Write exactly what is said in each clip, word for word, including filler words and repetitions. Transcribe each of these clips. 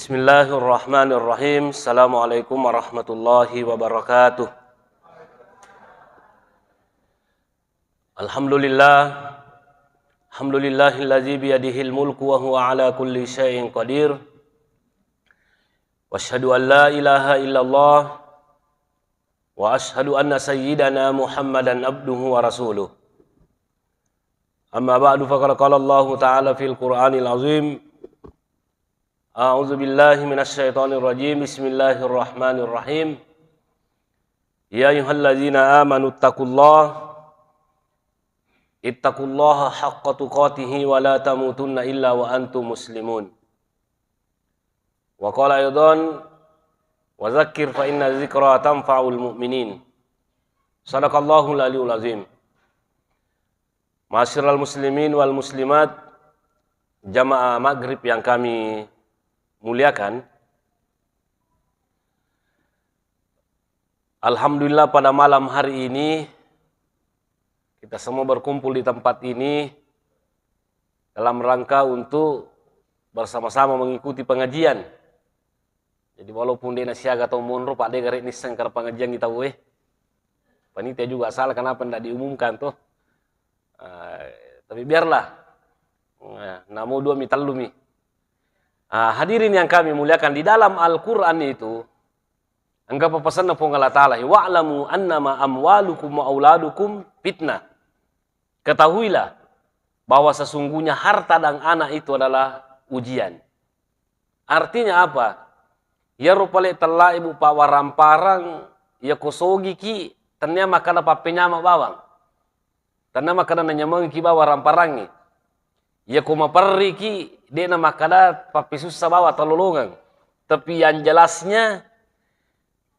Bismillahirrahmanirrahim. Assalamualaikum warahmatullahi wabarakatuh. Alhamdulillah. Alhamdulillahilladzi biyadihil mulku wa huwa ala kulli syai'in qadir. Wa asyhadu an la ilaha illallah wa asyhadu anna sayyidana Muhammadan abduhu wa rasuluh. Amma ba'du, faqad qala Allahu ta'ala fil Qur'anil azim. A'udzu billahi minasy syaithanir rajim. Bismillahirrahmanirrahim. Ya ayyuhalladzina amanu ittaqullah ittaqullaha haqqa tuqatihi wa la tamutunna illa wa antum muslimun. Wa qala aidan, wa dzakkir fa inna dzikra tanfa'ul mu'minin. Sadaqallahul aliyul azim. Ma'asyiral muslimin wal muslimat, jamaah maghrib yang kami muliakan, alhamdulillah, pada malam hari ini kita semua berkumpul di tempat ini dalam rangka untuk bersama-sama mengikuti pengajian. Jadi, walaupun de' nasiaga tau monro, pa' de' gare' nisseng kara pengajian kita, weh. Panitia juga salah, kenapa ndak diumumkan, toh? Ah, tapi biarlah. Nah, namo dua mi, tellu mi. Ah, hadirin yang kami muliakan, di dalam Al-Quran itu, engka papasenna Puang Allah Ta'ala, "Wa'lamu annama amwalukum wa auladukum fitnah." Ketahuilah bahwa sesungguhnya harta dan anak itu adalah ujian. Artinya apa? Iyaro pale' tellae, Bu, pa' waramparang, iya ko sogiki, tennia makkada pappenyama bawang. Tennia makkada nanyamengki bawang ramparangnge. Iya ko maperriki, de'na makkada pappisussa bawang talolongeng. Tapi yang jelasnya,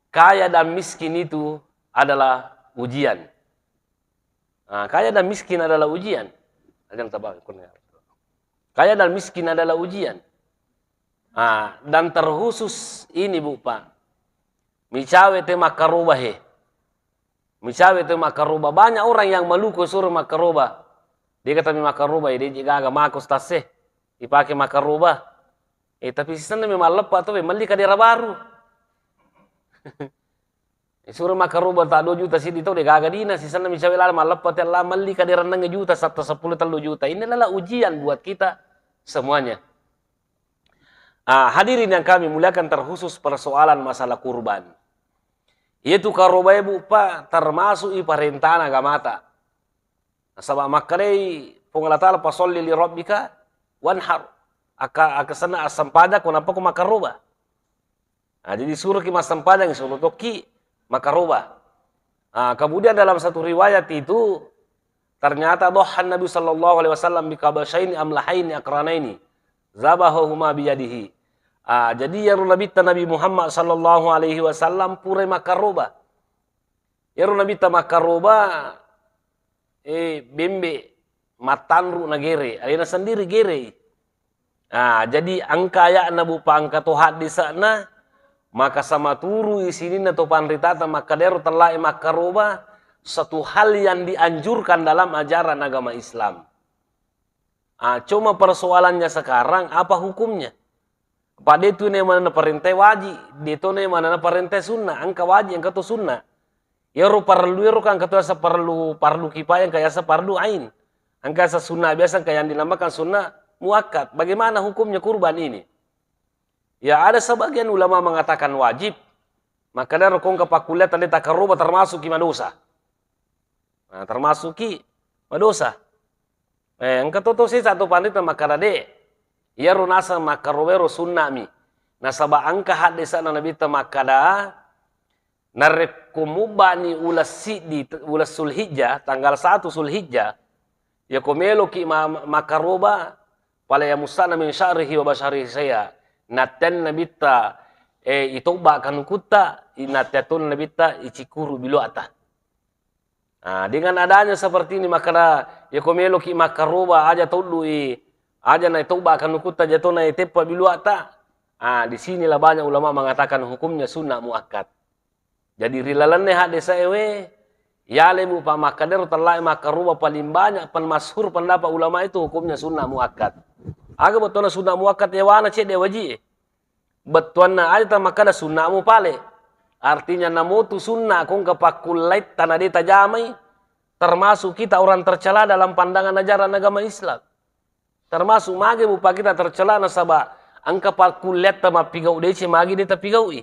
kaya dan miskin itu adalah ujian. Ah, kaya dan miskin adalah ujian. Ajang tabang, kurnia. Kaya dan miskin adalah ujian. Ah, dan terkhusus ini, Bu, Pak. Micawe te makkaroba, he. Micawe te makkaroba. Banyak orang yang maluko suro makkaroba. De' kata mi makkaroba, eh, de' je gaga mako stasse. Ipake makkaroba. Eh, tapi sisenna mi malleppa to, eh, melli kadera baru. Eh, suro makkaroba ta dua juta siddi to, de' gaga dina, sisenna mi cawe lalo malleppa te la melli kadera enneng juta, satta seppulo tellu juta. Ini adalah ujian buat kita semuanya. Ah, hadirin yang kami muliakan, terkhusus persoalan masalah kurban. Iyatu karobae, Bu, Pak, termasuk i parentana agamata. Nasaba makkedai Puang Allah Ta'ala, "Fasalli li rabbika wanhar." Aka-, akasenna assempajang ko nappa ko makkaroba. Nah, jadi suruhki massempajang, suruh tokki makkaroba. Ah, kemudian dalam satu riwayat itu, ternyata dhahan Nabi sallallahu alaihi wasallam bi kabsyaini amlahaini aqranaini, dzabahahuma biyadihi. Ah, jadi iyaro Nabitta Nabi Muhammad sallallahu alaihi wasallam purai makkaroba. Iyaro Nabitta makkaroba, eh, bembe mattanru nagere, alena sendiri gerei. Ah, jadi engka aya'na, Bu, Pak, engka to haddisa'na, maka samaturui sininna to panritata makkeda ero tellae makkaroba satu hal yang dianjurkan dalam ajaran agama Islam. Ah, cuma persoalannya sekarang, apa hukumnya? Apa de tu ne manana parentae waji, de to ne manana parentae sunna, engka waji, engka to sunna. Iyaro parellu ero kan engka to yaseng parellu, parellu kifayah, engka yaseng parellu ain. Engka yaseng sunna biasa, engka yang dinamakan sunna muakkad. Bagaimana hukumnya kurban ini? Ya, ada sebagian ulama mengatakan wajib. Makkedaro ko engka pakkuliatta de takkaroba, termasukki madosa. Nah, termasukki madosa. Eh, engka to, to sesa to panrita makkeda de. Iyaro naseng makkaroba ero sunnami. Nasaba engka haddisa'na Nabitta makkeda, narekko mubbani uleng siddi, uleng Zulhijjah, tanggal satu Zulhijjah, yako meloki ma-, ma-, makkaroba, fala yamassana min sya'rihi wa basyarihi syai'a. Natteanna Nabitta, eh, itobba kanukutta, i-, natteattona Nabitta icikkuru biluatta. Ah, dengan adanya seperti ini, makkeda, yako meloki makkaroba, aja toddui, aja naitobba kanukutta, aja to naiteppa biluatta. Ah, di sinilah banyak ulama mengatakan hukumnya sunnah muakkad. Jadi, ri lalenna haddisa'e we, yale, Bu, Pak, makkedaro tellae makkaroba paling banyak, pan masyhur pendapat ulama itu hukumnya sunnah muakkad. Aga bettuanna sunnah muakkad? Yawana cedde waji'e. Bettuanna aja tamakkada sunna mu pale. Artinya namotu sunna ko engka pakkullaitta na de tajamai, termasuk kita orang tercela dalam pandangan ajaran agama Islam. Termasuk mage mupa kita tercela nasaba engka pakkulleatta mappigau deceng magi de tapigau'i.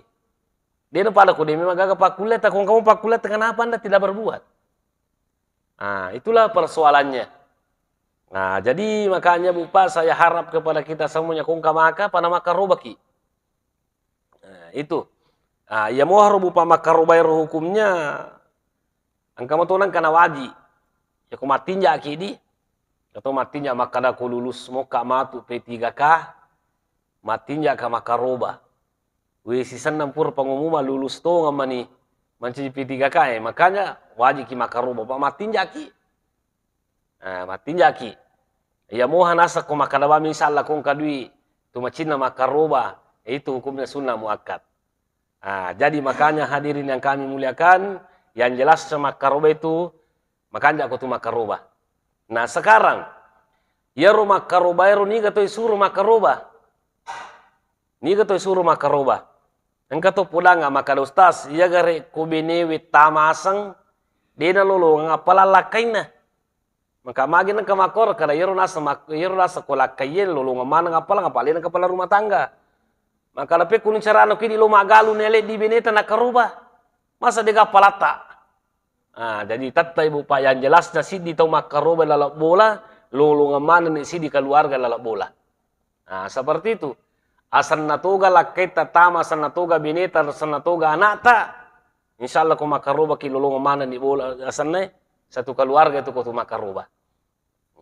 De na pada ko de memang gaga pakkulleatta, ko engka mo pakkulleatta kenapa Anda tidak berbuat? Nah, itulah persoalannya. Nah, jadi makanya Bupa, saya harap kepada kita semuanya, ko engka maka pada makkarobaki. Nah, itu. Ah, iya moharo Bupa makkarobaero hukumnya, engka mato nengka nawaji. Ya ko mattinjaki di, atau mattinja makkada ko lulus mokka matu P tiga K, mattinjaka makkaroba. We, sisenna pura pangumuma lulus tongeng mani mancaji P tiga K e, makanya wajiki makkaroba, pa mattinjaki. Ah, mattinjaki. Iya moha nasakko makkada bami, insya Allah ko engka dui tu macinna makkaroba, itu hukumnya sunnah muakkad. Ah, jadi makanya hadirin yang kami muliakan, yang jelasnya makkaroba itu makanja ko tu makkaroba. Nah, sekarang iyaro makkaroba ero niga toi suro makkaroba? Niga toi suro makkaroba? Engka to podanga makkada, "Ustaz, iya gare ko benewe tamaseng, de nalolongeng appalang lakkainna." Maka magi nengka makkoro kada iyaro naseng mak-, iyaro naseng ko lakkaiye lolongeng maneng appalang, apa alena kepala rumah tangga. Makkada, "Pekkuni carana ko idi lo maggalung nele di beneta nakkaroba? Masa de gappalatta?" Ah, jadi tetta Ibu Pak, yang jelasnya siddi tau makkaroba laleng bola, lolongeng manenni siddi keluarga laleng bola. Ah, seperti itu. Asenna toga lakkaitta tama, asenna toga beneta, asenna toga anakta. Insya Allah ko makkarobaki lolongeng manenni bola asenna, satu keluarga itu ko tu makkaroba.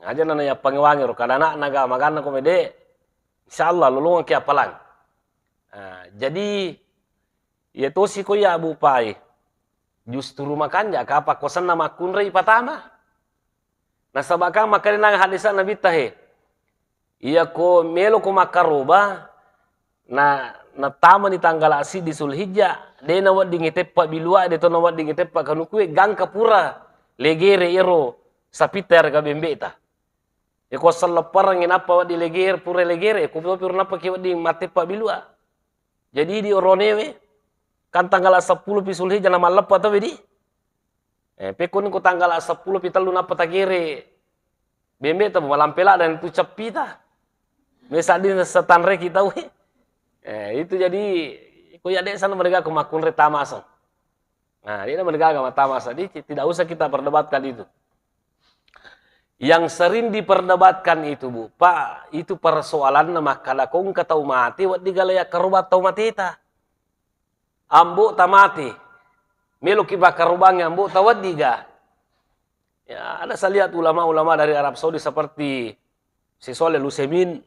Aja nana yappangewangi ro kada anakna ga maganna ko mede. Insya Allah lolongeng ki appalang. Ah, jadi iya tosi ko iya Abu Pai. Justru makanja ka pakkosenna makkunrai patama. Nasaba kan makkarinang hadisna Nabitta he. Iya ko melo ko makkaroba, na, natamani tanggala siddi Zulhijjah, de naweddingi teppa bilua, de to naweddingi teppa kanukue, gangka pura legere ero sapitta yarega bembeta. Iya ko sellepparengngi nappa wedding legere, pura legere, ko to pura nappa ki wedding matteppa bilua. Jadi di oronewe, kan tanggala seppulo pi Zulhijjah na malleppa to wedi. Eh, pekkoni ko tanggala seppulo pi tellu nappa tagere bembe ta, malampe ladang tu ceppita. Mesa di setanre kita we. Eh, itu jadi ko ya de sana mereka ko makkunre tamaseng. Nah, de na mereka ga matama sadi, tidak usah kita perdebatkan itu. Yang sering diperdebatkan itu, Bu, Pak, itu persoalanna makkada ko engka tau mate wedding gala yakkaroba tau mateta. Ambo'ta mate, meloki pakkarobangngi ambo'ta weddiga? Ya, ada saya lihat ulama-ulama dari Arab Saudi seperti Syekh Shaleh Al-Utsaimin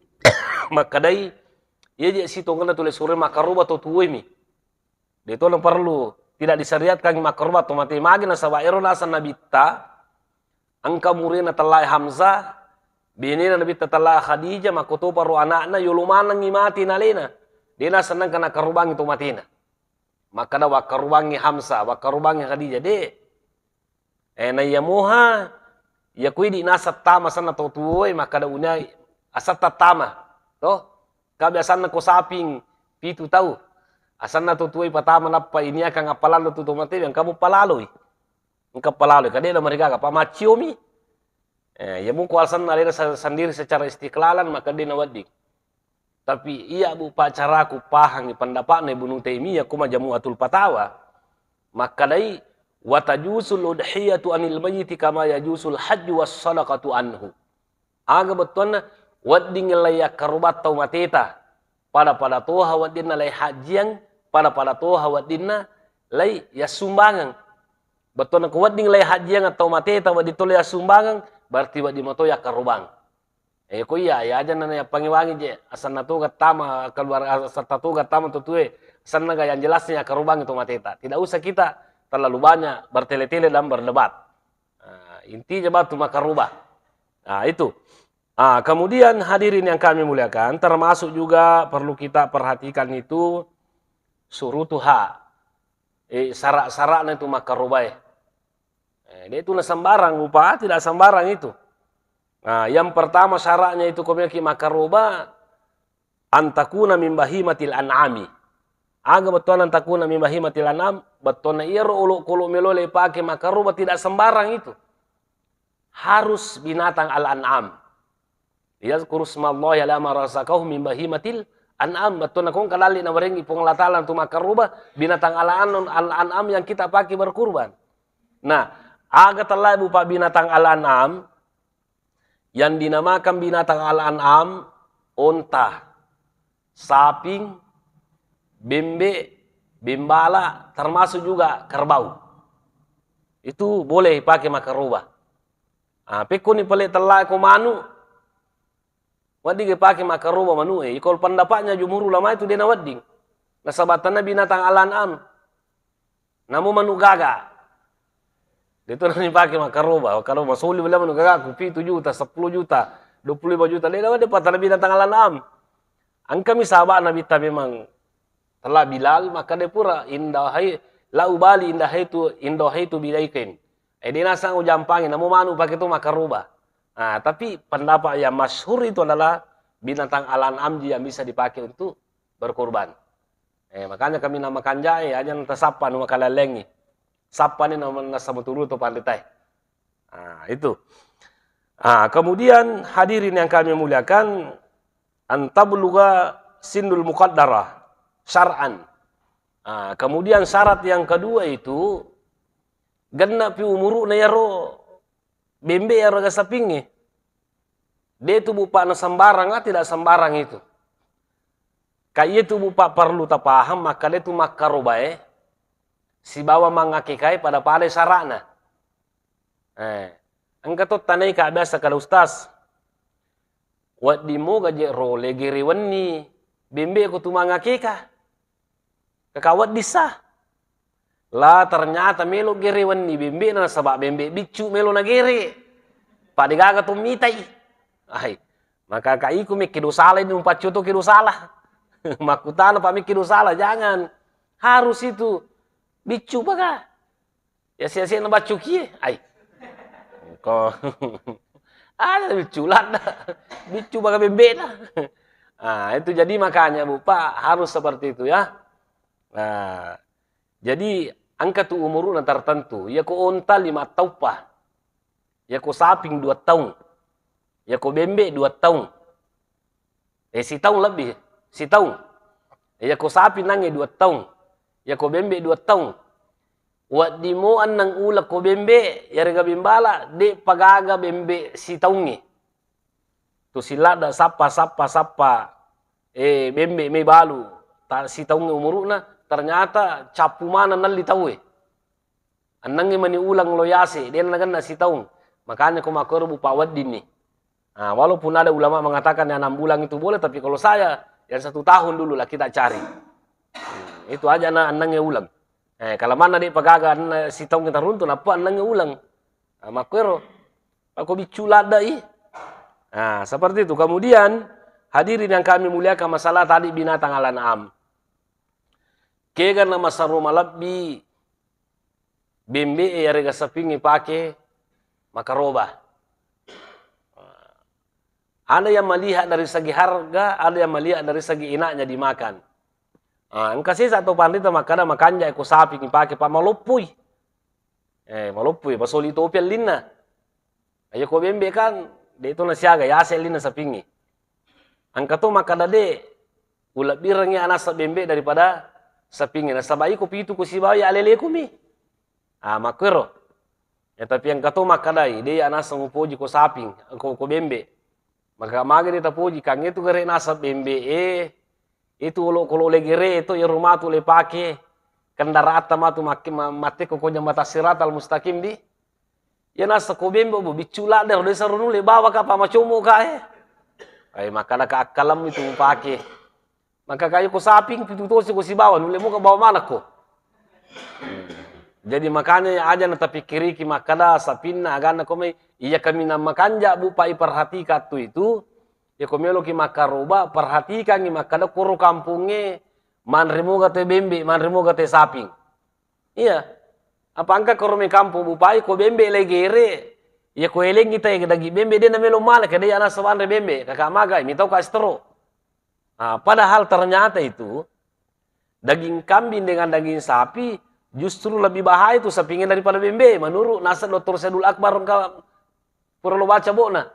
makkedai, iya je sitongenna tule sure makkaroba to tuoimi. De to perlu, tidak disyariatkan makkaroba to mate. Magi nasaba ero naseng Nabitta, engka murena tellae Hamzah, benena Nabitta tellae Khadijah, makkotopa ro anakna, yolo manengngi mate nalena. De nasennangka nakkarobangngi to matena. Makkada wakkarobangngi Hamzah, wakkarobangngi Khadijah, de. Eh, naiya moha, iya ko idi naseng tama senna to tuoe, makkada unia asatta tama. To? Ka biasanna ko saping pitu tau. Asanna to tuoe patama nappa iniakang appalang tu to mate, engka mo palaloi. Engka palaloi, ka de na marigaga, pa macciomi. Eh, iya muko asanna alena sa-, sendiri secara istiklalan, maka de na wedding. Tapi iya, Bu, Pak, caraku pahangi pendapatna Ibnu Taimiyah ko Majmu'atul Fatawa, makkedai, "Wa tajuzul udhiyatu anil mayyiti kama yajuzul hajju was sadaqatu anhu." Aga bettuanna, wedding lai yakkaroba tau mateta, pada-pada toha weddinna lai hajjiang, pada-pada toha weddinna lai yassumbangeng. Bettuanna ko wedding lai hajjiang tau mateta, wedding to lai yassumbangeng, berarti wedding mato yakkarobang. Eh, ko iya, ya aja nana yappangewangi je, asanna toga tama keluarga, asatta toga tama to tue, asanna ga yang jelasnya yakkarobangi to mateta. Tidak usah kita terlalu banyak bertele-tele dan berdebat. Nah, intinya batu makkaroba. Nah, itu. Ah, kemudian hadirin yang kami muliakan, termasuk juga perlu kita perhatikan itu surutuha. Eh, syarat-syaratna itu makkarobae. Eh, de itu na sembarang, Bu Pak, tidak sembarang itu. Nah, yang pertama syaratnya itu ko meloki makkaroba, antakuna min bahimatil an'ami. Aga bettuanna antakuna min bahimatil an'am? Bettuanna iyaro olokolo melo lepake makkaroba tidak sembarang itu. Harus binatang al-an'am. Yazkuru smallahi ala ma razaqahum min bahimatil an'am. Bettuanna kong kadalli nawerengi Puang Allah Ta'ala tu makkaroba binatang al-an'am, al-an'am yang kita pakai berkurban. Nah, aga tellae bupa binatang al-an'am? Yang dinamakan binatang al-an'am, onta, saping, bembe, bembala, termasuk juga kerbau. Itu boleh pakai makkaroba. Ah, pekkoni pale tellae ko manu, wedding pakai makkaroba manu e. Kalau pendapatnya jumhur ulama itu de nawedding. Nasaba tanna binatang al-an'am. Namo manu gaga. Itu nanti pakai makkaroba. Kalau masoli bela manu gaga ku pitu juta, sepuluh juta, dua puluh lima juta. De nawedding pa tanna binatang al-an'am. Engkami sahabat Nabi ta memang tella Bilal, maka de pura indahi, la ubali indahi tu, indahi tu bidaikin. Eh, de nasang ujampangi, namo manu pakai tu makkaroba. Ah, tapi pendapat yang masyhur itu adalah binatang al-an'am ji yang bisa dipakai untuk berkurban. Eh, makanya kami nama kanjae, aja tasappa nu makalalengi. Sappa ni nama nasa maturu tu panditae. Ah, itu. Ah, kemudian hadirin yang kami muliakan, antabluga sinnul muqaddarah syar'an. Ah, kemudian syarat yang kedua itu, genna pi umuru'na yaro bembe yaro aga sapingnge. De tu bupa na sembarang, ah, tidak sembarang itu. Ka iya tu bupa perlu tapaham, maka de tu makkarobae sibawa mangakekae pada-pada syara'na. Eh, engka to tanai ka biasa kada ustaz. Wedding moga je ro legere wenni bembe ko tu mangakeka. Kaka wedding sa. La, ternyata melo gere wenni bembe na, nasaba bembe biccu melo nagere. Pada gaga to mitai. Ai, maka ka iku mekki dosala ini umpaccu to ki dosala. Makkutana pa mekki dosala, jangan. Harus itu biccu baka. Ya sia-sia na baccu kie. Ai. Ko. Ada biccu ladda. Biccu baka bembe na. Ah, itu jadi makanya bupa harus seperti itu ya. Nah, jadi engka tu umuru'na tertentu. Iya ko onta lima tauppa. Iya ko saping dua taung. Iya ko bembe dua taung. Eh, sitaung lebbi, sitaung. Iya ko saping nangnge dua taung. Iya ko bembe dua taung. Wedding mo enneng uleng ko bembe, yarega bembala, de pagaga bembe sitaungnge. Tu siladda sappa, sappa, sappa, eh, bembe mai balu, ta-, sitaungnge umuru'na, ternyata cappu maneng nelli tauwe. Ennengnge mani uleng lo yase, de nagenna sitaung. Makanya ko makkoro bupa weddinni. Ah, walaupun ada ulama mengatakan yang enam bulan itu boleh, tapi kalau saya, yang satu tahun dulu lah kita cari. Hmm, itu aja na ennengnge uleng. Eh, kalau mana de pagaga enna sitaung kita runtu, nappa ennengnge uleng. Ah, makkoro. Ako biccu ladda i. Ah, seperti itu. Kemudian, hadirin yang kami muliakan, masalah tadi binatang al-an'am. Kega na masaro malebbi bembe e yarega sapingnge pake makaroba. Ada yang melihat dari segi harga, ada yang melihat dari segi enaknya dimakan. Ah, engka sesa to panrita makkada makanja ko sapingnge pake pa maloppoi. Eh, maloppoi, pasoli topi ellinna. Ayo ko bembe kan, de to nasiaga, yase ellinna sapingnge. Engka to makkada de, ulebbirengngi anasa bembe daripada sapingnge. Nasaba iko pitu ko sibawa ya aleleku mi. Ah, makkuero. Ya, tapi engka to makkadai, de anasa mupoji ko saping, ko, ko bembe. Maka maga de tapoji, kangnge tu gare nasa bembe e, itu olo-, kolo legere to, iyaro matu le pake, kendaratta matu makke-, ma-, matte ko, ko jembatan Siratal Mustaqim di. Iya nasa ko bembe, bo, biccu ladde ro desa ro nulle bawa ka pa macomo ka e. Ai, makkada ka akkalem itu mupake. Maka kayu ko saping pitu tosi ko sibawa, nulle moka bawa manakko. Jadi makanya aja na tapikkiriki makkada sapinna aganna ko mai, iya kaminang makanja bu pa iperhatikan tu itu, ya ko meloki makkaroba, perhatikangi makkada koro kampongnge manre moga te bembe, manre moga te saping. Iya. Apa engka koro mai kampong bupai ko bembe legere, ya ko elengi te daging bembe de na melo male, kede ya nasa wanre bembe, kaka magai, mitau ka stro. Nah, padahal ternyata itu daging kambing dengan daging sapi justru lebih bahaya itu sapingnya daripada bembe, menurut nasihat dokter Saidul Akbar engka pura lo baca bokna.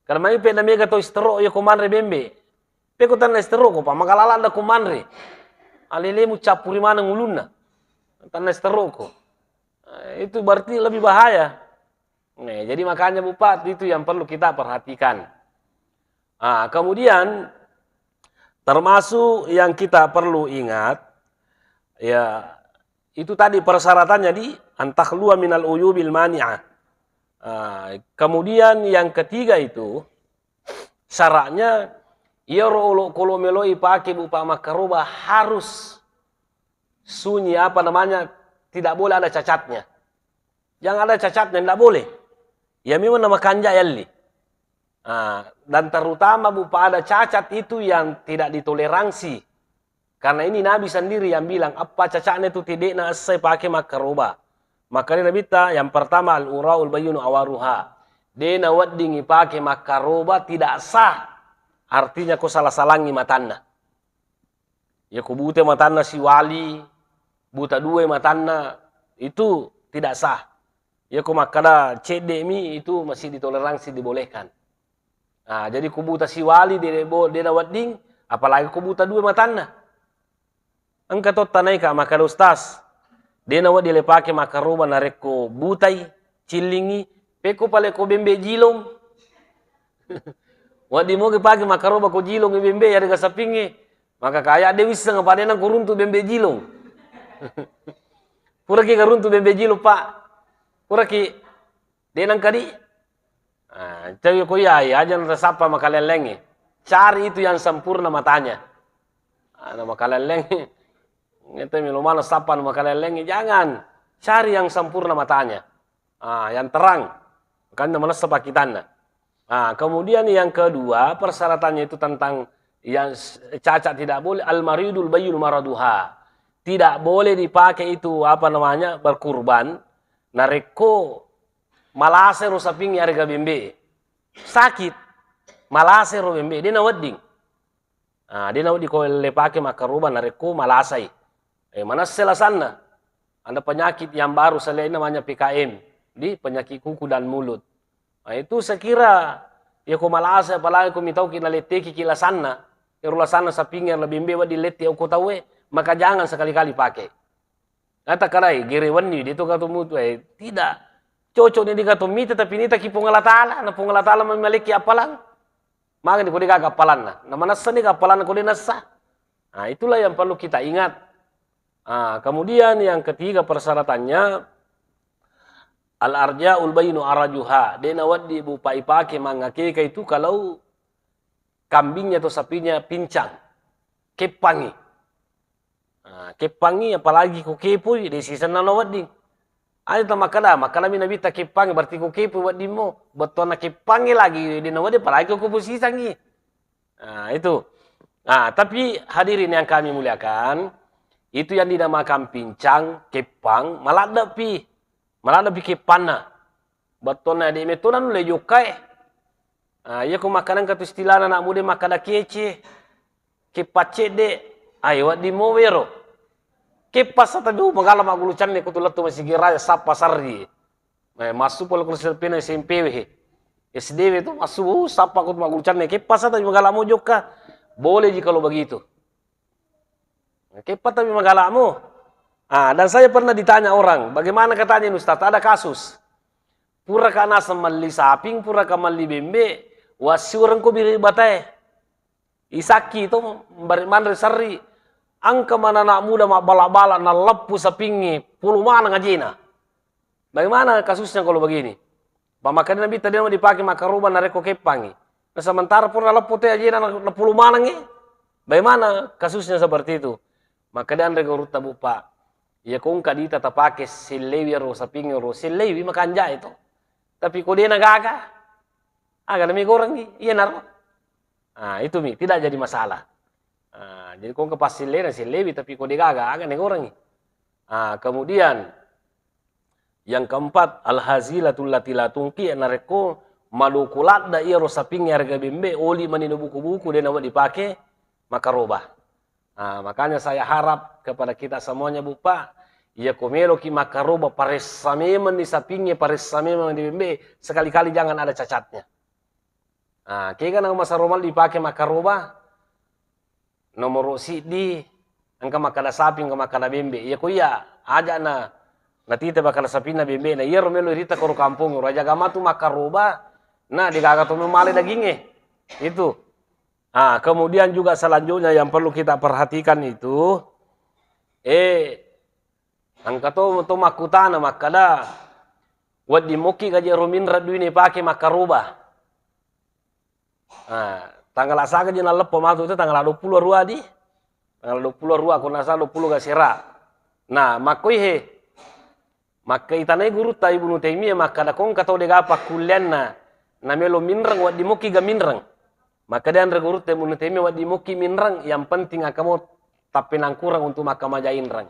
Karena mai pe na mega to stroke yo ko manre bembe. Pe ko tanna stroke ko pa magalalanda ko manre. Alelemu cappuri maneng ulunna. Tanna stroke ko. Eh, itu berarti lebih bahaya. Nah, jadi makanya Bupat itu yang perlu kita perhatikan. Ah, kemudian termasuk yang kita perlu ingat, ya, itu tadi persyaratannya di antakhluwa minal uyubil mani'ah. Ah, kemudian yang ketiga itu syaratnya iyaro olokolo meloi pake Bupa makkaroba harus sunyi, apa namanya, tidak boleh ada cacatnya. Jangan ada cacatnya, tidak boleh. Ya memang nama kanja yalli. Ah, dan terutama Bupa ada cacat itu yang tidak ditoleransi. Karena ini Nabi sendiri yang bilang, apa cacatnya itu tidak na essai pakai makkaroba. Makanya Nabi ta yang pertama al-uraul bayyinu awaruha. Dena weddingi pakai makkaroba tidak sah. Artinya ko salah-salangi matanna. Ya ko buta matanna siwali, buta dua matanna, itu tidak sah. Ya ko makkada cedde mi, itu masih ditoleransi, dibolehkan. Nah, jadi ko buta siwali de, de, de nawedding, apalagi ko buta dua matanna. Engka to tanaika makkada ustaz, de nawedding le pake makkaroba narekko butai, cillingi, pekko pale ko bembe jilong. Wedding mogi pake makkaroba ko jilong bembe yarega sapingnge. Maka kaya de wisseng apa de nang ko runtu bembe jilong. Puraki ka runtu bembe jilong, Pak. Puraki de nang kadi. Ah, cawi ko iya, iya aja nasappa makalellengnge. Cari itu yang sempurna matanya. Ah, na makalellengnge. Ngete melo mana sappa na makalellengnge, jangan. Cari yang sempurna matanya. Ah, yang terang. Kan manessa pakitanna. Ah, kemudian yang kedua, persyaratannya itu tentang yang s-, cacat tidak boleh, al-maridul bayyinu maraduha. Tidak boleh dipakai itu, apa namanya, berkurban. Narekko malase ro saping yarega bembe. Sakit. Malase ro bembe, de nawedding. Ah, de nawedding ko le pake makkaroba narekko malasai. Eh, manesse lasanna. Ada penyakit yang baru selain namanya P K M, di penyakit kuku dan mulut. Nah, itu saya kira, ya ko malasa, apalagi ko mitauki naletteki ki lasanna, ero lasanna sapingnge lebih mbe wedding lette okko tauwe, maka jangan sekali-kali pakai. Nata kadai, gere wenni, de to gato mutu, eh, tidak. Cocok ni di gato mita, tapi nita ki Puang Allah Ta'ala, na Puang Allah Ta'ala memaleki appalang. Magani ko de gaga appalanna, na manessa ni ga appalanna ko de nessa. Nah, itulah yang perlu kita ingat. Ah, kemudian yang ketiga persyaratannya, al-arja'ul bayyinu arajuha. De nawedding Bupa ipake mangakeka itu kalau kambingnya atau sapinya pincang, keppangi. Ah, keppangi, apalagi ko kepoi, de sisenna nawedding. Aja ta makkada, makkadami Nabitta keppangi, berarti ko kepoi weddingmu. Bettuanna keppangi lagi, de nawedding, apalagi ko kepoi sisengngi. Nah, itu. Nah, tapi hadirin yang kami muliakan, itu yang dinamakan pincang, keppang, maladdepi. Maladdepi keppanna. Bettuanna de metto nanu le jokkae. Ah, iya ko makkanang katu istilahna anak muda makkada kece, keppa cedde, ayo wedding mo wero. Keppa sa tapi, oh, magala maggulu canne ko tu lettu masigi raya sappa sarri. Eh, massu pole ko S M P we he. S D we tu massu, uh, sappa ko tu maggulu canne. Keppa sa tapi magala mo jokka. Boleh ji kalau begitu. Keppa tapi magala mo. Ah, dan saya pernah ditanya orang, bagaimana katanya ini, Ustaz, ada kasus. Pura ka naseng melli saping, pura ka melli bembe, wassiureng ko biri batae. Isakki to, bare-, manre serri. Engka mana anak muda mabbala-bala, nalleppu sapingnge, polo maneng ajena. Bagaimana kasusnya kalau begini? Pamakkeda Nabitta, de nawedding dipake makkaroba narekko keppangi. Nah, sementara pura leppo te ajena na, napolo manengngi. Bagaimana kasusnya seperti itu? Makkeda anre gurutta, Bu, Pak. Iya ko engka dita tapake sellewi ro sapingnge ro, sellewi makanja itu. Tapi ko de nagaga, aga nami gorengngi, iya naro. Ah, itu mi, tidak jadi masalah. Ah, jadi ko engka passellena, sellewi, tapi ko de gaga, aga nagorengngi. Ah, kemudian yang keempat, al-hazilatul lati la tungki, narekko maloko ladda iyaro sapingnge yarega bembe, oli mani nabuku-buku, de nawedding dipake, makaroba. Nah, makanya saya harap kepada kita semuanya, Bu, Pak, iya ko meloki makaroba, paressa memang ni sapingnge, paressa memang ni bembe, sekali-kali jangan ada cacatnya. Nah, kega na masaro malli pake makaroba, nomoro siddi, engka makkada sapi, engka makkada bembe. Iya ko iya, aja na, natita makkada sapinna bembe na. Iyaro melo irita koro kampong, ro aja gama tu makaroba, na degaga to male dagingnge. Itu. Ah, kemudian juga selanjutnya yang perlu kita perhatikan itu, eh, engka to, to makkutana makkada, wedding mokki gaje ro minreng duine pake makaroba. Ah, tanggal saga je nalleppo matu itu tanggal dua puluh dua di, tanggal dua puluh dua, ko nasa dua puluh gasera. Nah, makkoi he, Makka itanai gurutta Ibnu Taimiyah makkada, ko engka tau dega pakkulleanna namelo minreng, wedding mokki ga minreng. Makkada anre gurutta Ibnu Taimiyah, wedding mokki minreng, yang penting engka mo tappenangkurang untuk makkamaja inreng.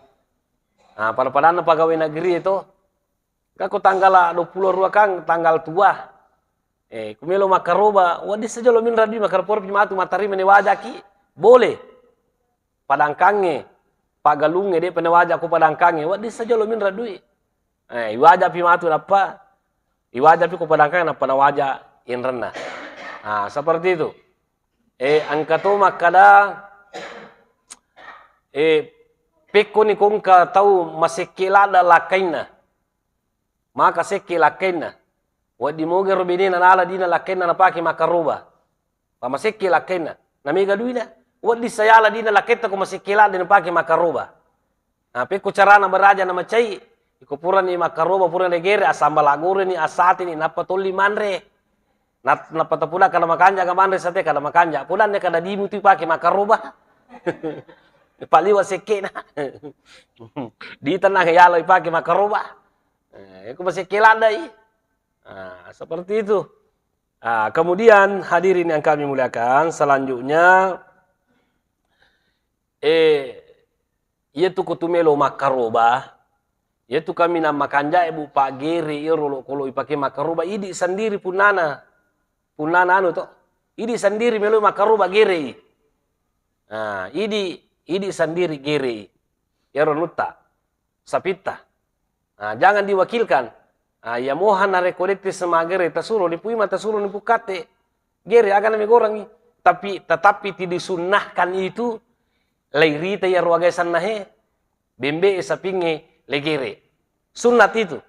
Nah, pada-padanna pegawai negeri itu, engka ko tanggal dua puluh dua kan tanggal tua. Eh, ko melo makaroba, wedding saja lo minreng dui, makkada pura pi matu mattarima ne wajaki, boleh. Padangkangnge, paggalungnge, de'pa nawaja ko padangkangnge, wedding saja lo minreng dui. Eh, iwajapi matu nappa, iwajapi ko padangkangnge nappa nawaja inrenna. Ah, seperti itu. Eh, engka to makkada, eh, pekkoni ko engka tau masekke ladda lakkainna. Maka sekke lakkainna. Wedding moga ro benena nala dina lakkainna napake makaroba. Pa masekke lakkainna. Na mega duina. Wedding sayala dina lakkaitta ko masekke ladde napake makaroba. Nah, pekko carana baraja na macai. Iko purani makaroba, purani gere, asamba lagoreni, asatini, nappa tolli manre. Nap-, nappa tapudakka na makanja ga manre sate kada makanja. Pudanne kada dimu tu pake makaroba. Paliwa sekkena. Di tenang yalo ipake makaroba. Eh, ko masekke laddai. Nah, seperti itu. Ah, kemudian hadirin yang kami muliakan, selanjutnya, eh, iya tu ko tu melo makaroba, iya tu kami na makanja e, Bu, Pak, gere, iya rolo kolo ipake makaroba, idi sendiri punnana, punnana anu to, idi sendiri melo makaroba gere i. Nah, idi, idi sendiri gere i. Iyaro nutta. Sapitta. Ah, jangan diwakilkan. Ah, iya moha narekko detti semagere tasuro ni puima, tasuro ni pukate. Gere aga na megorangi. Tapi tetappi ti disunnahkan itu, lairita iya ruagai sannahe, bembe e sapingnge legere. Sunnat itu.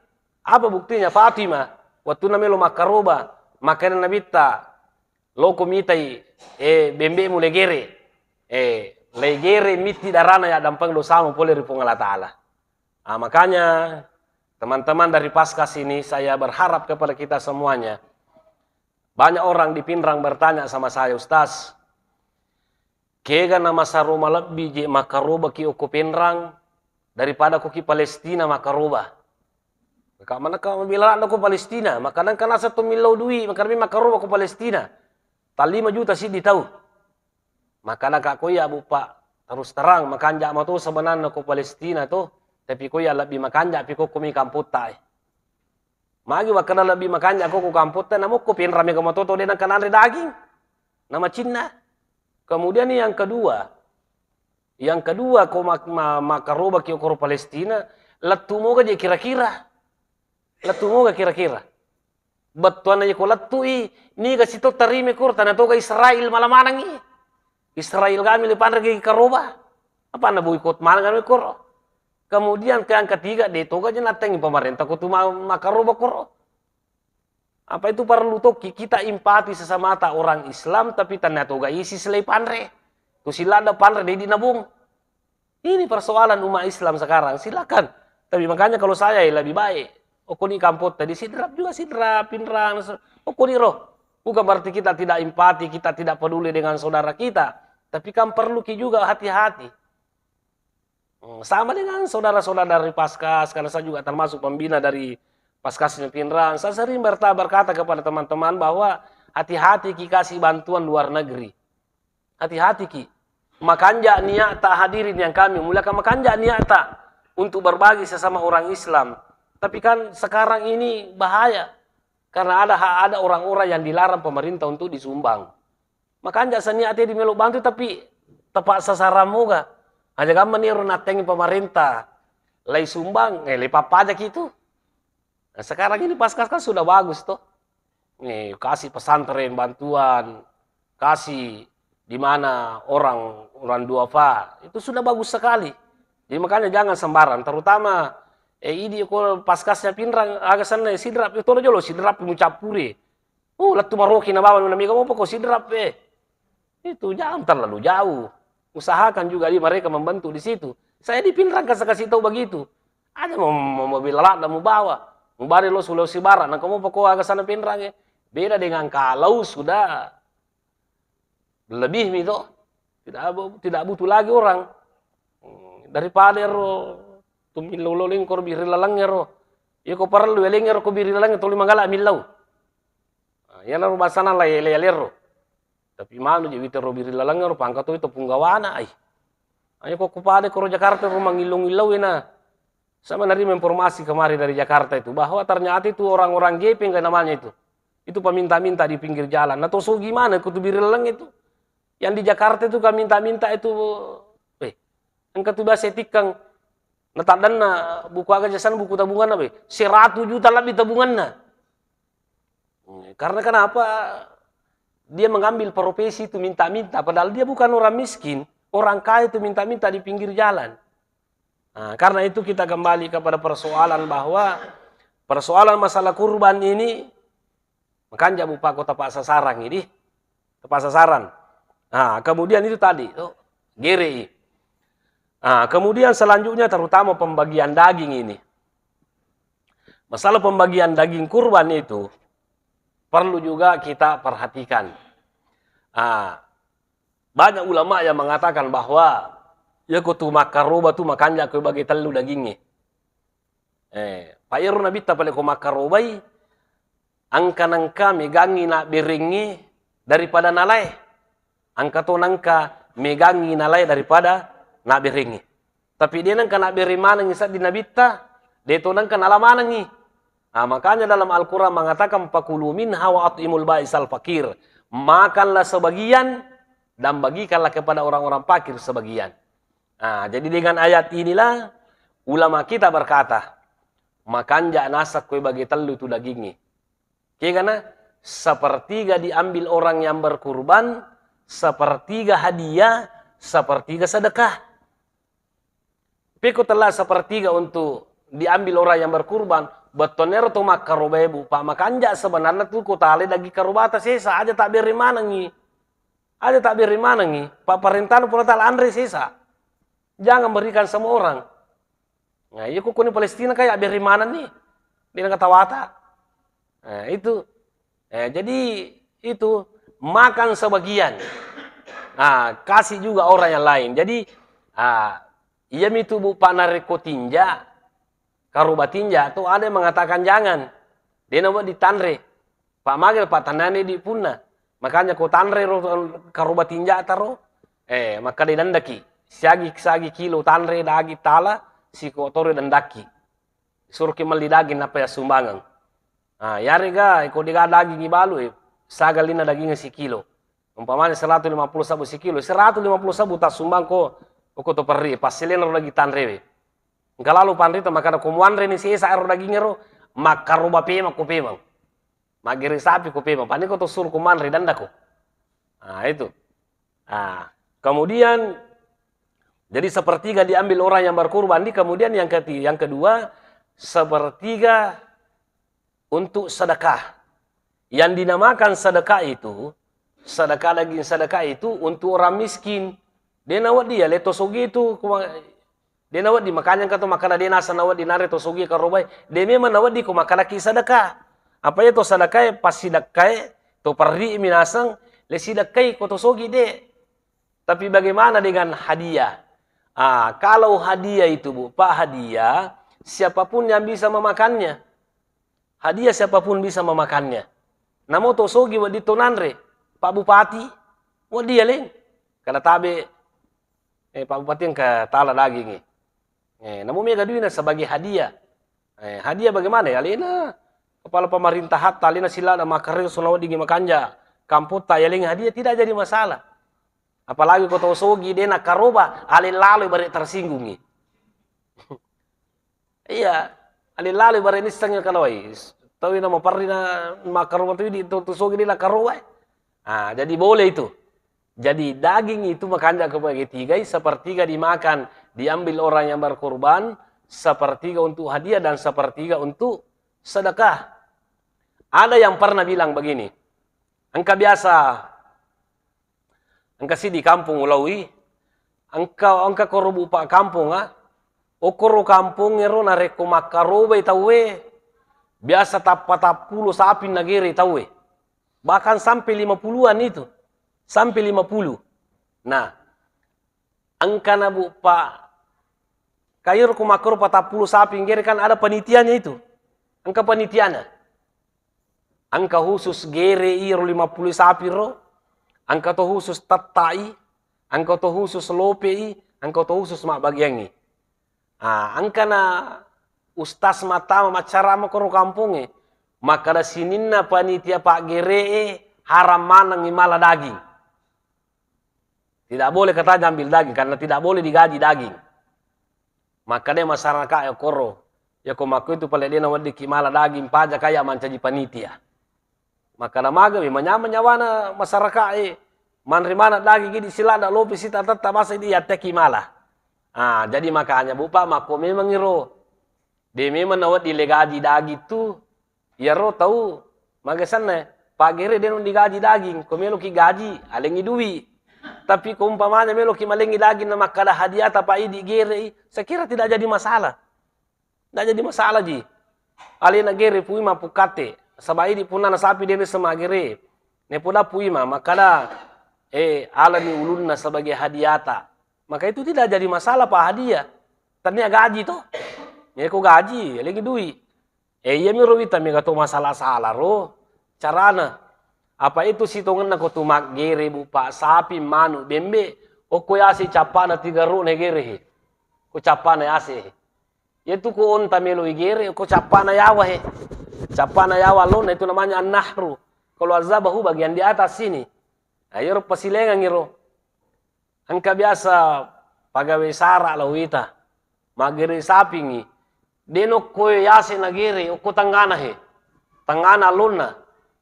Apa buktinya? Fatimah, wattunna melo makkaroba, makana Nabitta, loko mitai, eh, bembemu legere. Eh, legere mitti darana ya dampeng dosamu pole ri Puang Allah Ta'ala. Ah, makanya, teman-teman dari Paskas ini, saya berharap kepada kita semuanya. Banyak orang di Pinrang bertanya sama saya, "Ustaz, kega na masaro malebbi je makkarobaki okko Pinrang daripada koki Palestina makkaroba?" Ka manakka mabela ladde ko Palestina, maka nengka naseng to millau dui, maka mi makkaroba ko Palestina. Tallima juta siddi tau. Makkadaka ko iya, Bu, Pak, terus terang, makanja mato sebenarna ko Palestina to, tapi ko iya lebbi makanja pi ko, ko mi kampotta e. Magi makkada lebbi makanja ko, ko kampotta, namo ko Pinrang mega mato to de nengka nanre daging. Namacinna. Kemudian yang kedua, yang kedua ko mak-, ma-, makkarobaki okoro Palestina, lettu moga je kira-kira. Lettu moga kira-kira. Bettuanna yeko lettui, niga sito tarime koro, tana toga Israel mala manengi. Israel gami le panre gi karoba. Apa na boikot maneng anu koro. Kemudian ke yang ketiga, de toga je nattengi pemerintah ko tu ma-, makaroba koro. Apa itu perlu toki kita empati sesamata orang Islam, tapi tana toga ISIS le panre. Tu silada panre de di nabung. Ini persoalan umat Islam sekarang, silakan. Tapi makanya kalau saya, ya, lebih baik. Okoni kampotta di Sidrap juga Sidrap, Pinrang, se-, okoni roh. Bukan berarti kita tidak empati, kita tidak peduli dengan saudara kita. Tapi kan perlu ki juga hati-hati. Hmm, sama dengan saudara-saudara dari Paskas, karena saya juga termasuk pembina dari Paskasnya Pinrang. Saya sering berta-, berkata kepada teman-teman bahwa hati-hati ki kasih bantuan luar negeri. Hati-hati ki. Makanja niatta, hadirin yang kami muliakan, makanja niatta untuk berbagi sesama orang Islam. Tapi kan sekarang ini bahaya. Karena ada ha-, ada orang-orang yang dilarang pemerintah untuk disumbang. Makanja saniatta di melo bantu, tapi tepat sasaran moga. Aja gammani ero nattengi pemerintah, lai sumbang, eh, lai pappajaki itu. Nah, sekarang ini Paskas kan sudah bagus toh. Eh, kasih pesantren bantuan, kasih di mana orang, orang duafa, itu sudah bagus sekali. Jadi makanya jangan sembarang, terutama, eh, idi ko Paskasnya Pinrang, aga senna sidrap, itu jolo sidrap mucappuri. Oh, lettu maroki na bawang na mega mopa ko sidrap, eh. Itu jangan terlalu jauh. Usahakan juga di mereka membantu di situ. Saya di Pinrang kasih, kasih tahu begitu. Ada mau, mau mobil ladda mau bawa, mau bari lo Sulawesi Barat, nangka mopa ko aga sana Pinrang, eh. Beda dengan kalau sudah lebih mi to. Tidak bu-, tidak butuh lagi orang. Hmm, daripada ero tu millau lo lengkor biri laleng ero. Iya ko parellu eleng ero ko biri laleng tuli magala millau. Nah, iyanaro basana lai ele-ele ro. Tapi manu je wita ro biri laleng ero pangka toi to punggawana ai. Ayo ko kupada ko ro Jakarta ro mangillau-illau ena. Saya menerima informasi kemarin dari Jakarta itu, bahwa ternyata itu orang-orang gepeng kan namanya itu. Itu peminta-minta di pinggir jalan. Nah, toso gimana kutu biri laleng itu? Yang di Jakarta itu kan minta-minta itu, eh, engka tu biasa tikkang. Nah, taddanna buku aga jasana buku tabunganna, be. Seratus juta lebih tabunganna. Hmm, karena kenapa? Dia mengambil profesi itu minta-minta, padahal dia bukan orang miskin, orang kaya itu minta-minta di pinggir jalan. Nah, karena itu kita kembali kepada persoalan bahwa persoalan masalah kurban ini, makanja bu pako tepat sasaran ini, tepat sasaran. Nah, kemudian itu tadi, tuh, gere i. Nah, kemudian selanjutnya terutama pembagian daging ini. Masalah pembagian daging kurban itu perlu juga kita perhatikan. Ah, banyak ulama yang mengatakan bahwa ya ko tu makkaroba tu makanja ko bagi tellu dagingnge. Eh, pa iyaro nabitta pale ko makkarobai, engka nengka megangngi nabberengnge daripada nalae. Engka to nengka megangngi nalae daripada nabberengnge. Tapi de nengka nabbere manengngi sedding nabitta, de to nengka nala manengngi. Ah, makanya dalam Al-Quran mengatakan, "Fakulu minha wa at'imul ba'isal fakir." Makanlah sebagian dan bagikanlah kepada orang-orang fakir sebagian. Ah, jadi dengan ayat inilah ulama kita berkata, makanja naseng koe bagi tellu tu dagingnge. Kegana, sepertiga diambil orang yang berkurban, sepertiga hadiah, sepertiga sedekah. Peko telah sepertiga untuk diambil orang yang berkurban, bettonero to makkaroba ebu, pa makanja sebenarnya tu ko tale daging karobata sesa, aja tabbere manengngi. Aja tabbere manengngi, pa parentana Puang Allah Taala anre sesa. Jangan berikan semua orang. Nah, iya ko kuni Palestina kayak beri mana nih? Dia nggak tawata. Nah, itu. Eh, jadi itu makan sebagian. Nah, kasih juga orang yang lain. Jadi, ah, iya mitu bu panareko tinja, karuba tinja, tuh ada yang mengatakan jangan. Dia nama ditanre. Pak magel Pak tanane di punna. Makanya ko tanre ro karuba tinja taro. Eh, maka dendaki. Siagi, siagi kilo tanre daging tala, siko tore dendaki. Suruhki melli daging nappa ya sumbangan. Ah, yarega ko dega daging ibalu, eh, sagalina daging sikilo. Umpamanya seratus lima puluh sabu sikilo, seratus lima puluh sabu tassumbang ko, ko to perri, pas selena ro daging tanrewe. Engka lalu panrita makana ko muanre ni sesa ero daging ero, makkaroba pemang ko pemang. Maggere sapi ko pemang, pani ko to suruh ko manre danda ko. Ah, itu. Ah, kemudian jadi sepertiga diambil orang yang berkurban di, kemudian yang keti-, yang kedua sepertiga untuk sedekah. Yang dinamakan sedekah itu, sedekah daging sedekah itu untuk orang miskin. De nawedding ya le to sogi tu, kuma-, de nawedding makanya engka to makkada de nasa nawedding nare to sogi karobai. De memang nawedding ko makkada ki sedekah. Apa ya to sedekah, pas sedekah to perri minaseng le sedekah ko to sogi de. Tapi bagaimana dengan hadiah? Ah, kalau hadiah itu, Bu, Pak, hadiah, siapapun yang bisa memakannya. Hadiah siapapun bisa memakannya. Namo to sogi wedding to nanre, Pak Bupati, wedding ya leng. Kada tabe, eh, Pak Bupati engka tala daging, eh. Eh, namo mega duina sebagai hadiah. Eh, hadiah bagaimana ya? Alena kepala pemerintahan, alena sila ada makareng sona wedding makanja. Kampung ta ya leng hadiah tidak jadi masalah. Apalagi ko tau sogi de' nakaroba, ale laloi bare' tersinggungi. Iya, ale laloi bare' nisseng kaloi. Tau na maperri na makaroba tu di tu, tu sogi de' nakaroba. Ah, jadi boleh itu. Jadi daging itu makanja' kebagi tiga, sepertiga dimakan, diambil orang yang berkurban, sepertiga untuk hadiah dan sepertiga untuk sedekah. Ada yang pernah bilang begini, engka biasa, engka siddi kampung ulaui, engka, engka koro bupa kampung, ah, okkoro kampung ero narekko makkarobai tauwe, biasa tappa tappulo sapi nagere tauwe. Bahkan sampai lima puluhan itu. Sampai lima puluh. Nah, engkana bupa, kairo ko makkoro patappulo sapi nggere kan ada panitianya itu. Engka panitiana. Engka khusus gere iro lima puluh sapi ro, engka to khusus tettai, engka to khusus lopei, engka to khusus mabbagiangngi. Ah, engkana ustaz mattama maccarama koro kampongnge, makkada sininna panitia paggere'e haram manengngi mala daging. Tidak boleh katanya ambil daging, karena tidak boleh digaji daging. Makkada masyarakat ya koro, ya ko makko itu pale dena weddikki mala daging, paja kaya mancaji panitia. Makkada maga, memang nyaman nyawana masyarakat e, manre mana daging gidi silada lopi sita tetta masa di yatteki mala. Ah, jadi makanya bupa makko memang iro. De memang nawedding le gaji daging tu, iyaro tau magasenna, paggere de nung digaji daging, ko meloki gaji, alengi dui. Tapi ko umpamanya meloki malengi daging na makkada hadiah tapa idi gere i, saya kira tidak jadi masalah. Tidak jadi masalah ji. Alena gere pui mappukkate, saba idi punna na sapi de nisseng maggere. Ne poda pui ma makkada, eh, alani ulunna sebagai hadiata. Maka itu tidak jadi masalah pa hadiah. Tania gaji to. Ya ko gaji, alengi dui. Eh, iyami ro wita mega to masalah-salah ro. Carana. Apa itu sitongenna ko tu maggere bupa sapi, manu, bembe, okko yase cappana tiga ro na gere he. Ko cappana yase he. Yatu ko onta melo igere, ko cappana yawa he. Cappana yawa lona itu namanya an-nahru. Kalau azabahu bagian di atas sini. Nah, iyaro pasilengang iro. Engka biasa pagawe sara lao wita. Maggere sapingi. De nokko yase nagere, okko tangngana he. Tangngana lonna.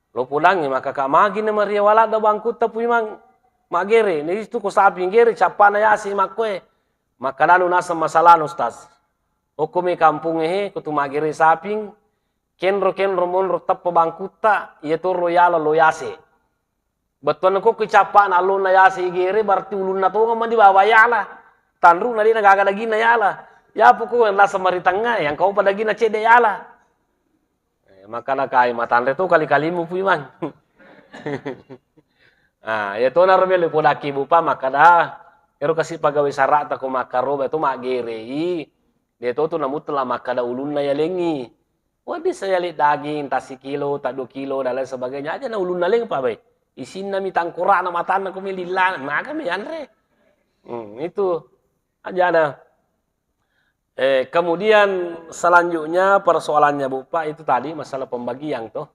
Lo podangngi maka ka magi na maria waladda bangkutta puimang. Maggere, ne itu ko saping gere, cappana yase makkoe. Makkananu naseng masalahna, Ustaz. Okko me kampungnge he, ko tu maggere saping, kenro-kenro monro teppa bangkutta, iya toro yala lo yase. Bettuanna ko ki cappana allonna yase igere, berarti ulunna tonga mani bawa yala. Tanruna de na gaga daginna yala. Yapo ko naseng maritengnga, yang kau pa daginna cedde yala. Eh, makana kai matanre to kali-kalimu puimang. Ah, iya tona ro melo podakki bupa makkada, ero kasi pagawe sara'ta ko makkaroba to maggerei, de to tu na mutlak makkada ulunna yalengi. Wedding saya le daging, ta sikilo, ta dua kilo, dan lain sebagainya. Aja na ulunna leng pa bae. Isinna mi tangkorana matanna ko mi lilla, maga mi anre. Hmm, itu. Aja na. Eh, kemudian selanjutnya persoalannya, Bu, Pak, itu tadi masalah pembagian, toh.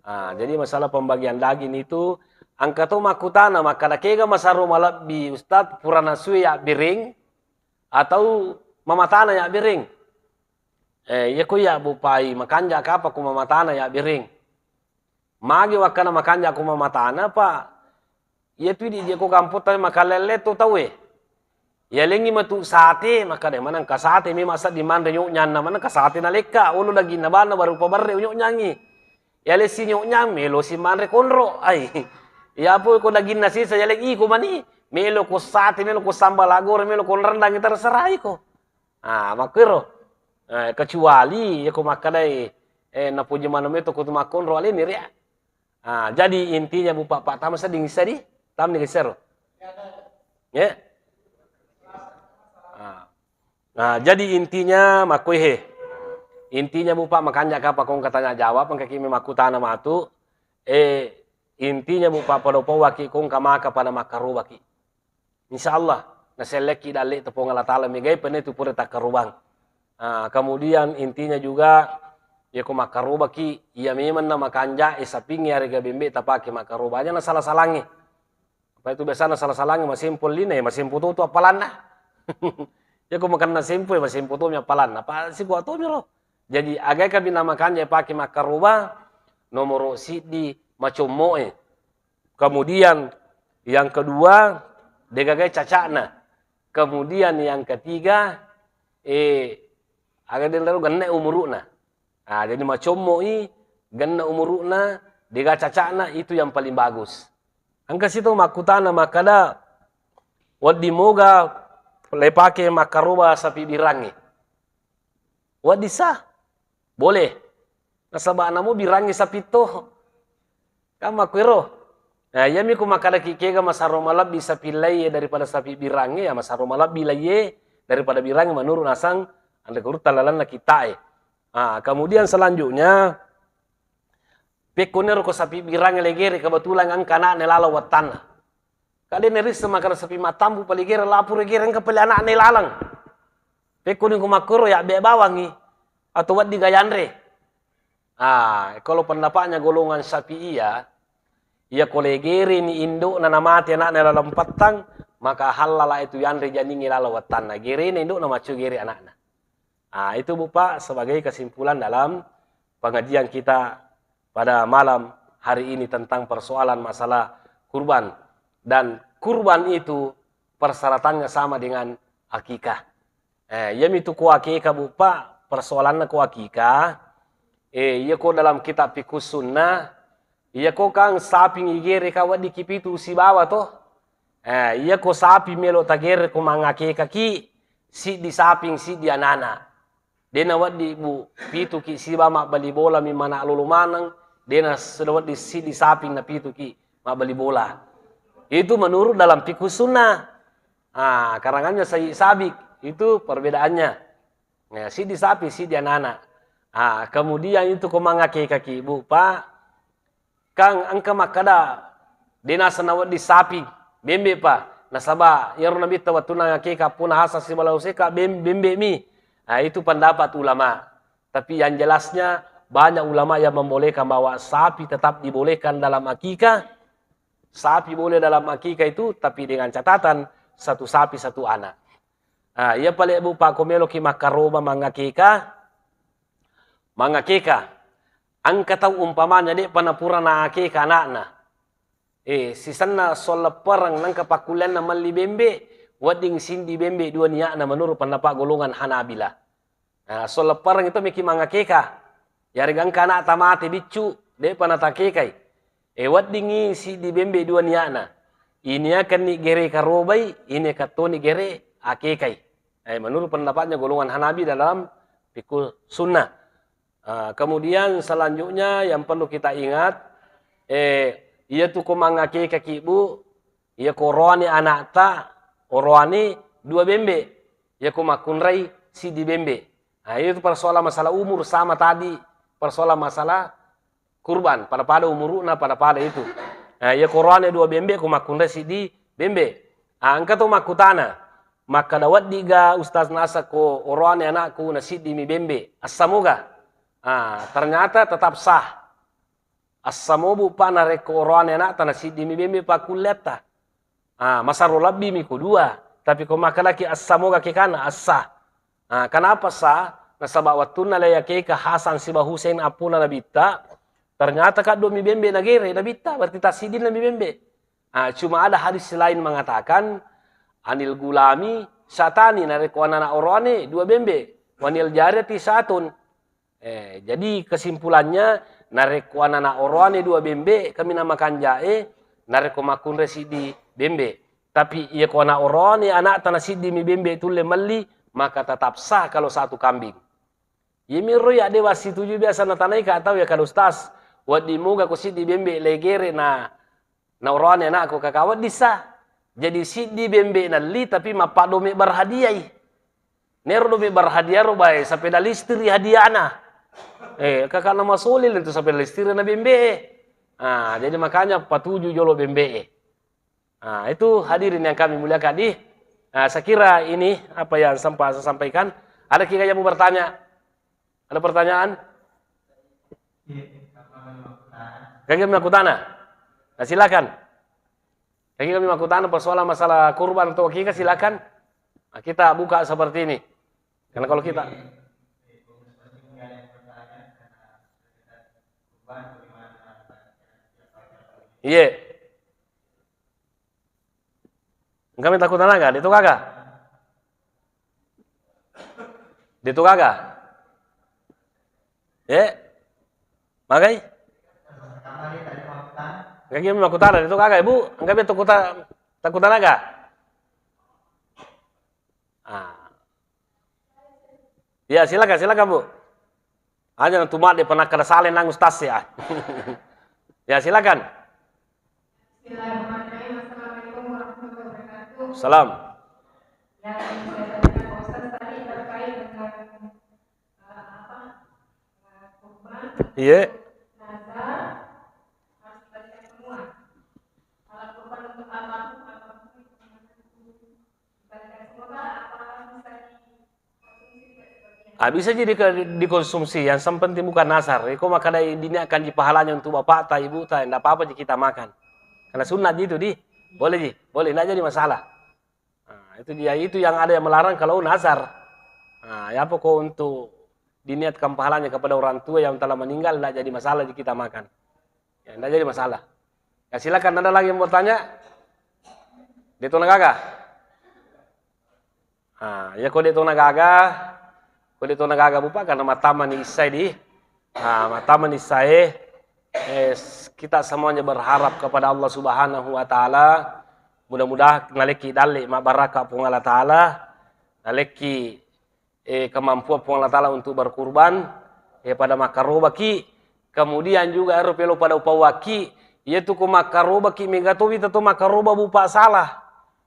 Ah, jadi masalah pembagian daging itu, engka to makkutana, makkada kega masaro malebbi, Ustaz, purana sue yabbereng atau mamatana yabbereng? Eh, iya ko iya, Bu, Pak, makanja kapa ko mamatana yabbereng? Magi wakkana makanja ko mamatana, Pak? Iya tu idi je ko kampotta makalelle to tauwe. Yalengngi matu sate, makkada maneng ka sate memang sedding manre nyoknyanna, maneng ka sate nalekka, olo daginna banna baru paberre nyoknyangngi. Yalessi nyoknyang, melosi manre konro. Ai. Yapo ko daginna sisa yaleng iko mani, melo ko sate, melo ko sambal agore, melo ko rendang, terserah iko. Ah, makkero. Eh, kecuali ya ko makkadai, eh, napoji maneng meto ko tu makkonro aleni ria. Ah, jadi intinya, Bu, Pak, Pak, tama sedding issadi, tamni gesero. Ya. Ah. Nah, jadi intinya makkuihe. Intinya, Bu, Pak, makanja kapa kong katanya jawab, engka kimi makkutana matu. Eh, intinya, Bu, Pak, pada upawaki kong kamaka pada makkarobaki. Insya Allah, nasellekki dalle Tepung Allah Ta'ala megai penne tu pura takkarubang. Ah, kemudian intinya juga, ya ko makkarubaki, iya memang na makanja, eh, sapingi harga bembe tapake makkaruba. Aja na salah-salangi. Apa itu biasana sala-salangnge masempo lina, ya masempo to tu appalanna. Ya ko makanna sempo, ya masempo to mi appalanna. Apa sikuat to mi ro. Jadi, agai kaminang makanja ipake makkaroba, nomoro siddi, macommo'e. Kemudian yang kedua, degagai cacakna. Kemudian yang ketiga, eh, aga denrero genne umuru'na. Ah, jadi macommo'i, genne umuru'na, dega cacakna, itu yang paling bagus. Engka situ makkutana makkada, wedding moga lepake makkaroba sapi birangnge. Wedding sah? Boleh. Nasaba namo birangnge sapi to. Kan makkuero. Nah, iyami ku makkadaki kega masaro malebbi sapi laiye daripada sapi birangnge, ya masaro malebbi laiye daripada birangnge menurut nasang anre kurutta lalenna kittae. Ah, kemudian selanjutnya, pekko nero ko sapi birangnge legere kebetulan engka anakna lalo wattanna. Ka de' narisseng makkeda sapi mattampu pale gere, lapure gere, engka pale ana'na ilaleng. Pekko ni ko makkoro, yabbe bawangngi atau wedding ga yanre. Ah, kalau pendapatnya golongan Syafi'iyah, iya ko legere ni indo'na namate ana'na laleng pattang, maka hallala itu yanre janingnge laleng wattanna. Gerena indo'na maccio gere ana'na. Ah, itu Bu Pak sebagai kesimpulan dalam pengajian kita pada malam hari ini tentang persoalan masalah kurban. Dan kurban itu persyaratannya sama dengan akikah. Eh, iyami tu ko akikah, Bu Pak, persoalanna ko akikah. Eh, iya ko dalam kitab Fiqhus Sunnah, iya ko kan saping igere ka weddikki pitu sibawa to. Eh, iya ko saping melo tagere ko mangakekaki, siddi saping, siddi anana. Dena wedding, Bu, pituki siba mabbali bola mi mana lolo maneng, dena sedo wedding siddi saping na pituki mabbali bola. Itu menurut dalam Fiqhus Sunnah. Ah, karangannya Sayyid Sabik, itu perbedaannya. Ya, siddi sapi, siddi anana. Ah, kemudian itu ko mangakekaki, Bu, Pak, Kang engka makkeda, de naseng nawedding sapi, bembe pa. Nasaba iyaro Nabitta wettunna ngakeka puna hasang sibawa useka, bem-, bembe mi. Ah, itu pendapat ulama. Tapi yang jelasnya, banyak ulama yang membolehkan bahwa sapi tetap dibolehkan dalam akikah. Sapi boleh dalam akikah itu, tapi dengan catatan satu sapi, satu anak. Ah, iya pale, Bu, Pak, ko meloki makkaroba mangakeka, mangakeka. Engka tau umpamanya de'pa napura naakeka ana'na. Eh, sisenna solleppereng nengka pakkulleanna melli bembe, wedding siddi bembe dua nia'na menurut pendapat golongan Hanabila. Nah, solleppereng itu meki mangakeka. Yarega engka ana'ta mate biccu, de'pa natakekai. Eh, weddingngi siddi bembe dua nia'na. Iniakenni gere karobai, iniakan toni gere akekai. Eh, menurut pendapatnya golongan Hanabi dalam Fiqhus Sunnah. Ah, kemudian selanjutnya yang perlu kita ingat, eh, iya tu ko mangakekaki, Bu, iya ko oroane ana'ta, oroane dua bembe, iya ko makkunrai siddi bembe. Nah, itu persoalan masalah umur sama tadi, persoalan masalah kurban, pada-pada umuru'na, pada-pada itu. Nah, iya ko oroane dua bembe, ko makkunrai siddi bembe. Ah, engka to makkutana, makkada, "Weddiga Ustaz naseng ko oroane anakku na siddi mi bembe, assamoga?" Ah, ternyata tetap sah. Assamobu pa narekko oroane anakta na siddi mi bembe pakkulleatta. Ah, masaro lebbi mi ko dua. Tapi ko makkedaki assamoga kekana, assah. Ah, kenapa sah? Nasaba wettunna le yakeka Hasan siba Husain appuna Nabitta, ternyata kaddo mi bembe nagere Nabitta, berarti tassiddinna mi bembe. Ah, cuma ada hadis lain mengatakan, "Anil gulami satani," narekko anana oroane dua bembe, "wanil jariyati satun." Eh, jadi kesimpulannya, narekko anana oroane dua bembe, kaminang makanjae, narekko makkunrai siddi bembe. Tapi iya ko ana oroane anakta na siddi mi bembe tulle melli, maka tetap sah kalau satu kambing. Iyami ro ya dewa situju biasa natanai ka tau ya, "Kada Ustaz, wedding muga ko siddi bembe legere na, na oroane anakku?" Kaka wedding sah. Jadi siddi bembe nalli tapi mappaddome berhadiai. Nero dome berhadiah ro bae, sepeda listrik hadiahna. Eh, kakak nama Solil itu sepeda listrik na bembe. Ah, jadi makanya patuju jolo bembe. Ah, itu hadirin yang kami muliakan. Di, ah, saya kira ini apa yang sempat saya sampaikan. Ada kira yang mau bertanya? Ada pertanyaan? Kagak melakukan. Nah, silakan. Lagi kami makkutana persoalan masalah kurban atau akikah, silakan. Nah, kita buka seperti ini. Karena kalau kita Iya. Engka mi takkutana aga? De'to gaga? De'to gaga? Eh? Magai? Engka mi makkutana, de'to gaga, Ibu? Engka mi takkuta-, takkutana aga? Ah. Ya, silakan, silakan, Bu. Aja na tu madde penakkada sale nang ustaz ya. Ya, silakan. Bismillahirrahmanirrahim. Assalamualaikum warahmatullahi wabarakatuh. Salam. Yang saya tanyakan, Pak Ustaz, tadi terkait dengan, eh, apa, eh, kurban, iya, nazar, harus dibagikan semua. Kalau kurban untuk almarhum, almarhum itu dibagikan semua, Pak, apa bisa di Ah, bisa jadi ke-, dikonsumsi, yang sem-, penting bukan nazar. Iko makkada diniatkan ji pahalanya untuk bapakta, ibuta, ndak apa-apa ji kita makan. Karena sunnah ji itu, di. Boleh ji, boleh, ndak jadi masalah. Nah, itu dia, itu yang ada yang melarang kalau nazar. Nah, ya apa kok untuk diniatkan pahalanya kepada orang tua yang telah meninggal, ndak jadi masalah ji kita makan. Ya, ndak jadi masalah. Ya, silakan, ada lagi yang mau tanya? De'to na gaga? Ah, ya, ko de'to na gaga, ko de'to na gaga, Bu, Pak, karena matamani issae di. Ah, matamani issae, eh, s-, kita semuanya berharap kepada Allah Subhanahu wa Ta'ala, mudah-mudahan nalekki dalle mabbaraka Puang Allah Ta'ala, nalekki, eh, kemampuan Puang Allah Ta'ala untuk berkurban, eh, pada makkarobaki. Kemudian juga ero pelo pada upawaki, yaitu ko makkarobaki mega to wita to makkaroba, Bu, Pak, salah.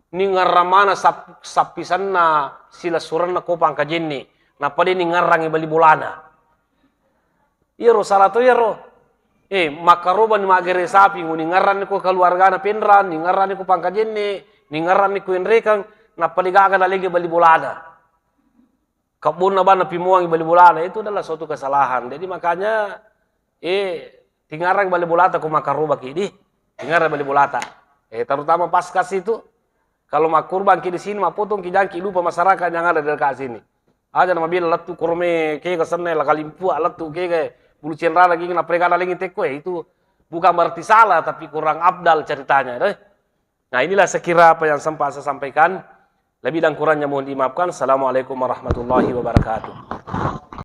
Ningerrang mana sap-, sappisenna silessurenna ko pangkajenne, nappa de ningerrangi bali bolana. Iyaro salah to iyaro. Eh, makkarobani maggere sapi, ningerranni ko keluargana penrang, ningerranni ko pangkajenne, ningerranni ko enrekeng, nappa de gaga nalengngi bali bolana. Kebbonna bana pimoangi bali bolana, itu adalah suatu kesalahan. Jadi makanya, eh, tingarang bali bolata ko makkarobaki di, tingarang bali bolata. Eh, terutama Paskas itu, kalau makkurbanki di sini, mappotongki jangki, lupa masyarakat yang ada di dekat sini. Aja na mabela lettu korome kega senna, la kalimpua lettu kega, bulu cenrana gigi, nappa de gaga nalengngi tekko, eh, itu bukan berarti salah, tapi kurang afdal ceritanya, deh. Nah, inilah sekira apa yang sempat saya sampaikan. Lebih dan kurangnya mohon dimaafkan. Assalamualaikum warahmatullahi wabarakatuh.